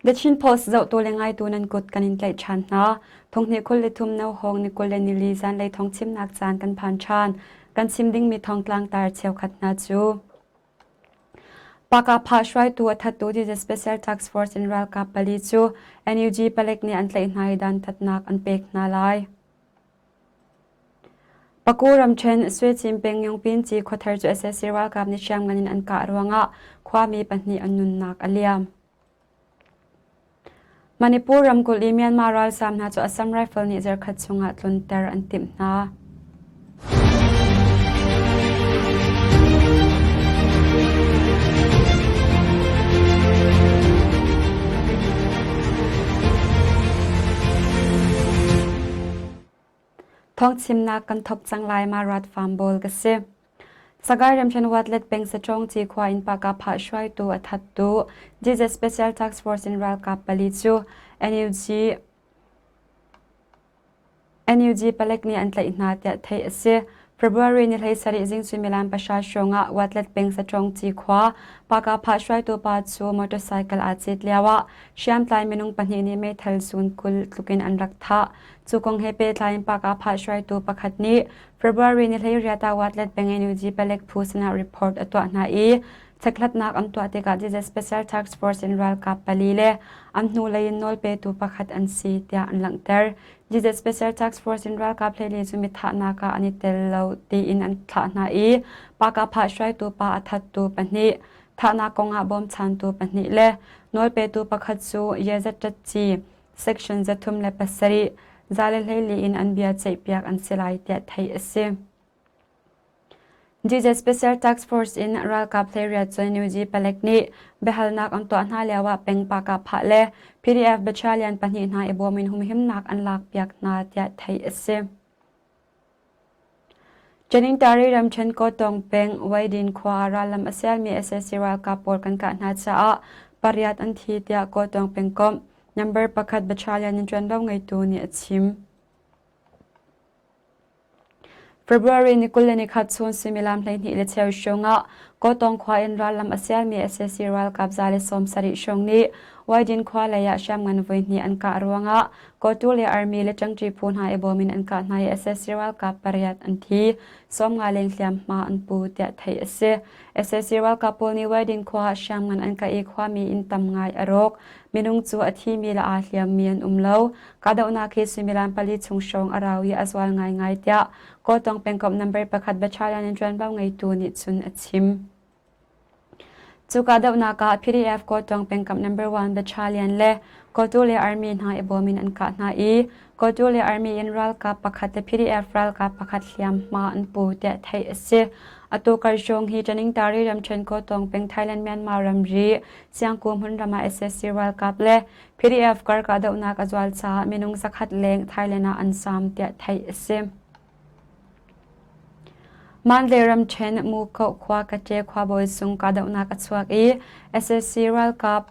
The Chin Post zohtu le ngaitu nan kut kan in tlaih ṭhan hna. Thonghnih 23 no hawng ni 24 zanlei thawngchimnak caan kan phan ṭhan. Kan chim dingmi thawngtlang tar cheukhat hna cu Pakapha hruaitu a thattu The Special Task Force in ralkap pali cu NUG palek nih an tlaih hna i dantatnak an pek hna lai. Paku ramṭhen Suecim peng Yongpinci khuathar cu sac ralkap nih hriamngan in an kah ruangah khuami pahnih an nunnak a liam. Manipur ramkulh i Myanmar ralzaam hna cu Assam Rifle nih zarkhat chungah tlunter an timh hna. Thawngchimnak kan thawk cang lai ma rat farm bawl ka si. Sagai ramṭhen Watlet peng Sachong ci khua in paka phah hruaitu a thattu Jesus Special Task Force in ralkap pali cu NUG NUG palek nih an tlaih hna tiah theih a si. February ni 17 zing suimilam pahra hrawng ah Watlet peng Sachong ci khua paka phah hruaitu pa cu motorcycle aa cit lioah hriamtlai minung pahnih nih meithal zun 20 tluk in an rak thah. Cu kong he pehtlai in paka phah hruaitu pakhat nih February ni 18 ah Watlet peng NUG palek phu sinah report a tuah hna i chekhlatnak an tuah tikah Jesus Special Task Force in ralkap pali le an hnulei in nawlpetu pakhat an si tiah an langhter. Jesus Special Task Force in ralkap hleili cu mithahnak ah an i tel lo tiin an thlah hna i pakapha hruaitu pa a thattu pahnih, thahnak kongah bawmchantu pahnih le nawlpetu pakhat cu Yezatatci Section 307 14 in an bia ceihpiak an si lai tiah theih a si. DJ Special Task Force in ralkap hleiriat cun NUG palek nih biahalnak an tuah hna lioah peng pakah le PDF battalion pahnih hna i bawm in humhimnak an lakpiak hna tiah theih a si. Chanintari ramṭhen Kawtawng peng Waidin khua ah rallam a sialmi sac ralkap pawl kan kah hna caah pariat an thi tiah Kawtawng pengkomh number pakhat battalion in ṭuanvo ngeitu nih a chim. February ni 21 chun suimilam 12 cheu hrawng ah Kawtawng khua in rallam a sialmi sac ralkap 170 hrawng nih Waidin khua lei ah hriamngan voihnih an kah ruangah Kawtu le Army le ṭangṭi phu hna i bawm in an kah hna i sac ralkap pariat an thi, 50 leng hliamhma an pu tiah theih a si. Sac ralkap pawl nih Waidin khua ah hriamngan an kah i khuami inn tam ngai a rawk. Minung cu a thimi le aa hliammi an um lo. Kahdohnak hi suimilam pali chung hrawng a rau i a zual ngaingai tiah Kawtawng pengkomh number pakhat battalion in ṭuanvo ngeitu nih cun a chim. Cu kahdohnak ah PDF Kawtawng pengkomh number one battalion le Kawtu le Army hna i bawm in an kah hna i Kawtu le Army in ralkap pakhat le PDF ralkap pakhat hliamhma an pu tiah theih a si. Atu karhrawng hi Taningtari ramṭhen Kawtawng peng Thailand-Myanmar ramri Siangku hmunram ah sac ralkap le PDF kar kahdohnak a zual caah minung zakhat leng Thailand ah an zaam tiah theih a si. Mandalay ramṭhen Mukoh khua Kate khuabawi sung kahdohnak a chuak i sac ralkap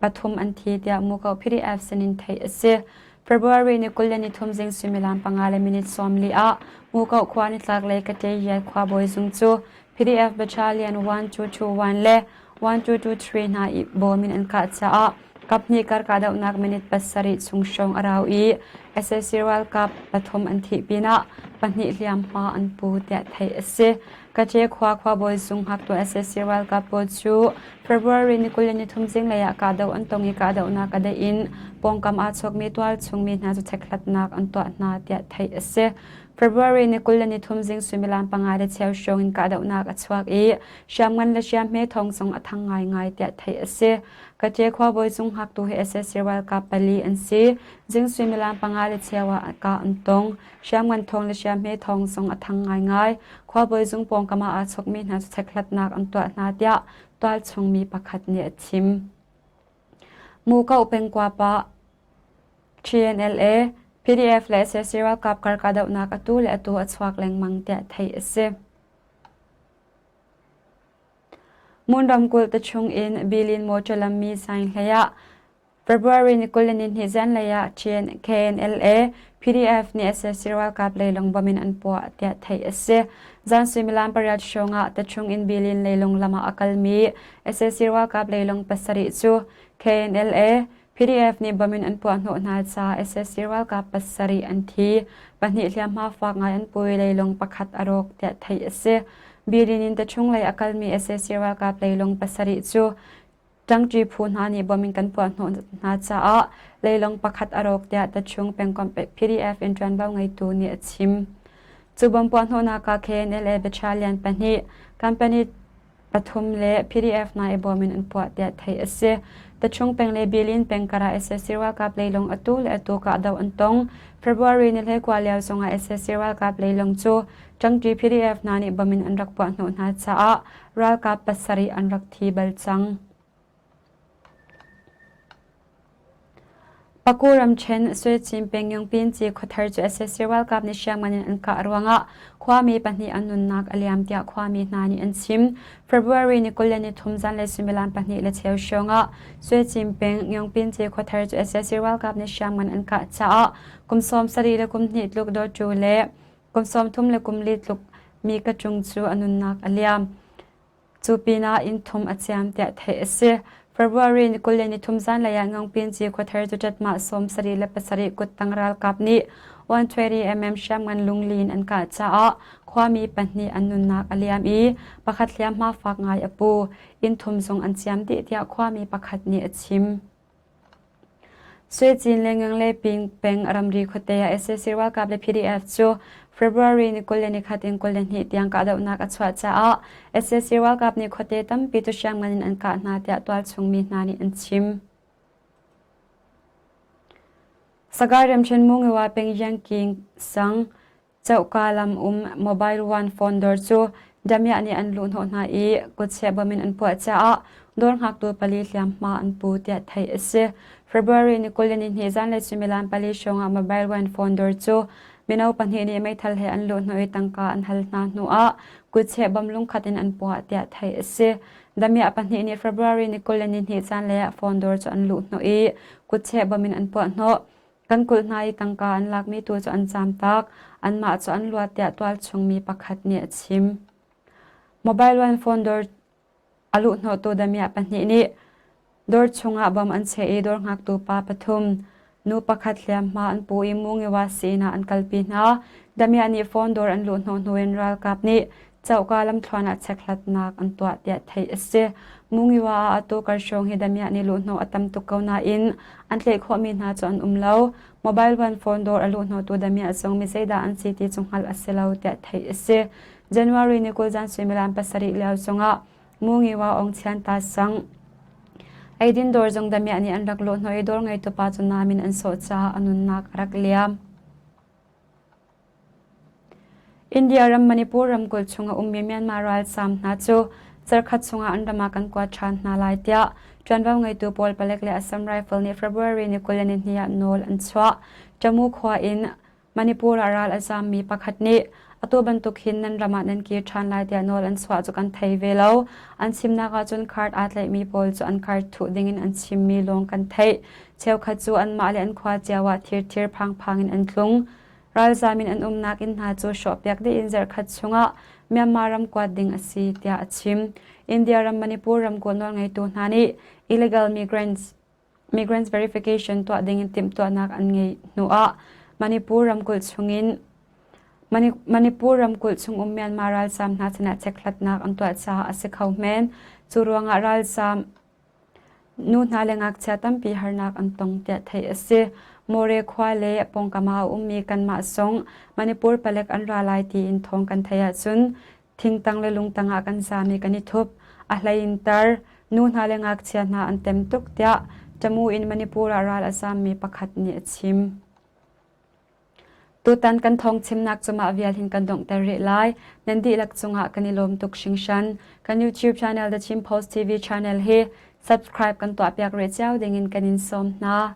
pathum an thi tiah Mukoh PDF sinin theih a si. February ni 23 zing suimilam panga le minute 40 ah Mukoh khua nitlaklei Kate Yat khuabawi zung cu PDF Battalion 1221 le 1223 hna i bawm in an kah caah kaphnih kar kahdohnak minute pasarih chung hrawng a rau i sac ralkap pathum an thih pinah pahnih hliamhma an pu tiah theih a si. Kace khua khuabawi zung hngaktu sac ralkap pawl cu February ni 23 zinglei ah kahdoh an tong i kahdohnak a daih in pawngkam aa chawkmi tualchungmi hna cu chekhlatnak an tuah hna tiah theih a si. February ni 23 zing suimilam panga le cheu hrawng in kahdohnak a chuak i hriamngan le hriamhme thawng zong a thang ngaingai tiah theih a si. Kaṭe khuabawi cung hngaktu hi sac ralkap pali an si. Zing suimilam panga le cheu ah kah an tong. Hriamngan thawng le hriamhme thawng zong a thang ngaingai. Khuabawi zung pawngkam ah aa chawkmi hna cu chekhlatnak an tuah hna tiah tualchung mi pakhat nih a chim. Mukoh pengkua pa TNLA, PDF le sac ralkap kar kahdohnak atu le atu a chuak lengmang tiah theih a si. Mon ramkulh tachung in Bilin motor lammi saing hlei ah February ni 22 zanlei ah KNLA, PDF nih sac ralkap leilung bom in an puah tiah theih a si. Zan suimilam pariat hrawng ah tachung in Bilin leilung lam ah a kalmi sac ralkap leilung pasarih cu KNLA, PDF nih bom in an puahhnawh hna caah sac ralkap pasarih an thi. Pahnih hliamhma fak ngai an pu i leilung pakhat a rawk tiah theih a si. Bilin in techung lei a kalmi sac ralkap leilung pasarih cu Ṭangṭi phu hna nih bom in kan puahhnawh hna caah leilung pakhat a rawk tiah Tachung pengkomh PDF in ṭuanvo ngeitu nih a chim. Cu bom puahhnawhnak ah KNLA battalion pahnih, company pathum le PDF hna i bom in an puah tiah theih a si. Tachung peng le Bilin peng kar ah sac ralkap leilung atu le atu kahdoh an tong. February ni 19 lio zongah sac ralkap leilung cu Ṭangṭi PDF hna nih bom in an rak puahhnawh hna caah ralkap pasarih an rak thi bal cang. Paku ramṭhen Suecin peng Yungpinci khuathar cu sac ralkap nih hriamngan in an kah ruangah khuami pahnih an nunnak a liam tiah khuami hna nih an chim. February ni 23 zanlei suimilam pahnih le cheu hrawngah Suecin peng Yungpinci khuathar cu sac ralkap nih hriamngan an kah caah kum 70 le kum hnih tluk dawtu le Kum 30 le kum li tluk mi ka cung cu a nunnak a liam. Cu pinah inn thum a ciam tiah theih a si. February ni 23 zanlei ah Ngongpinci khuathar cu ṭatmah 77 kuttang ralkap nih 120 mm hriamngan lungli in an kah caah khuami pahnih an nunnak a liam i pakhat hliamhma fak ngai a pu. Inn thum zong an ciam dih tiah khuami pakhat nih a chim. Suecin le Ngangle peng ramri khuate ah sac ralkap le PDF cu February ni 21 in 22 tiang kahdohnak a chuah caah sac ralkap nih khuate tampi cu hriamngan in an kah hna tiah tualchung mi hna nih an chim. Sagaing ramṭhen Mungiwa peng Yanking sang Coka lam um Mobile One phone dawr cu damiah nih an luhhnawh hna i kutcheh bom in an puah caah dawr hngaktu pali hliamhma an pu tiah theih a si. February ni 22 zanlei suimilam pali hrawng ah Mobile One phone dawr cu mino pahnih nih meithal he an luhhnawh i tangka an hal hna hnu ah kutcheh bom lungkhat in an puah tiah theih a si. Damiah pahnih nih February ni 22 zanlei ah phone dawr cu an luhhnawh i kutcheh bom in an puahhnawh. Kan kulh hna i tangka an lakmi tu cu an caamtak, anmah cu an luat tiah tualchungmi pakhat nih a chim. Mobile One phone dawr a luhhnawhtu damiah pahnih nih dawr chungah bom an cheh i dawr hngaktu pa pathum, nu pakhat hliamhma an pu i Mungiwa sii ah an kalpi hna. Damiah nih phone dawr an luhhnawh hnu in ralkap nih coka lamthluan ah chekhlatnak an tuah tiah theih a si. Mungiwa ah atu kar hrawng hi damiah nih luhhnawh a tam tuk ko nain an tlaih khawhmi hna cu an um lo. Mobile one phone dawr a luhhnawhtu damiah zong mi zeidah an si ti cu hngalh a si lo tiah theih a si. January ni 20 zan suimilam pasarih lio zongah Mungiwa Aung Chian Ta Sang eidin dawr zong damiah nih an rak luhhnawh i dawr ngeitu pa cu nam in an sawh caah a nunnak a rak liam. India ram Manipur ramkulh chung a ummi Myanmar ralzaam hna cu zarkhat chungah an ram ah kan kuat ṭhan hna lai tiah ṭuanvo ngeitu pawl palek le Assam Rifle nih February ni 22 ah nawl an chuah. Tamu khua in Manipur ah ral a zaammi pakhat nih atu bantuk hin nan ram ah nan kir ṭhan lai tiah nawl an chuah cu kan thei ve lo. An chimnak ahcun card aa tlaihmi pawl cu an card thuh dingin an chimmi lawng kan theih. Cheukhat cu anmah le an khua cio ah thirthir phangphang in an tlung. Ralzaam in an umnak inn hna cu hrawhpiak dih in zarhkhat chungah Myanmar ram kuat ding a si tiah a chim. India ram Manipur ramkulh nawlngeitu hna nih illegal migrants migrants verification tuah ding in timhtuahnak an ngeih hnuah Manipur ramkulh chungin Manipur ramkulh chung um Myanmar ralzaam hna sinah chekhlatnak an tuah caah a si kho men. Cu ruangah ralzaam Nu hna le ngakchia tampi harnak an tong tiah theih a si. More khua le pawngkam ah a ummi kanmah zong Manipur palek an ra lai tiin thawng kan theih ahcun thingtang le lungtang ah kan zaam i kan i thup. A hlei in tar, nu hna le ngakchia hna an tem tuk tiah Tamu in Manipur ah ral a zaammi pakhat nih a chim. Tutan kan thawngchimnak cu mah vial hin kan donghter rih lai. Nan dihlak cungah kan i lawm tuk hringhran. Kan YouTube channel The Chin Post TV channel hi subscribe kan tuahpiak rih cio dingin kan in sawm hna.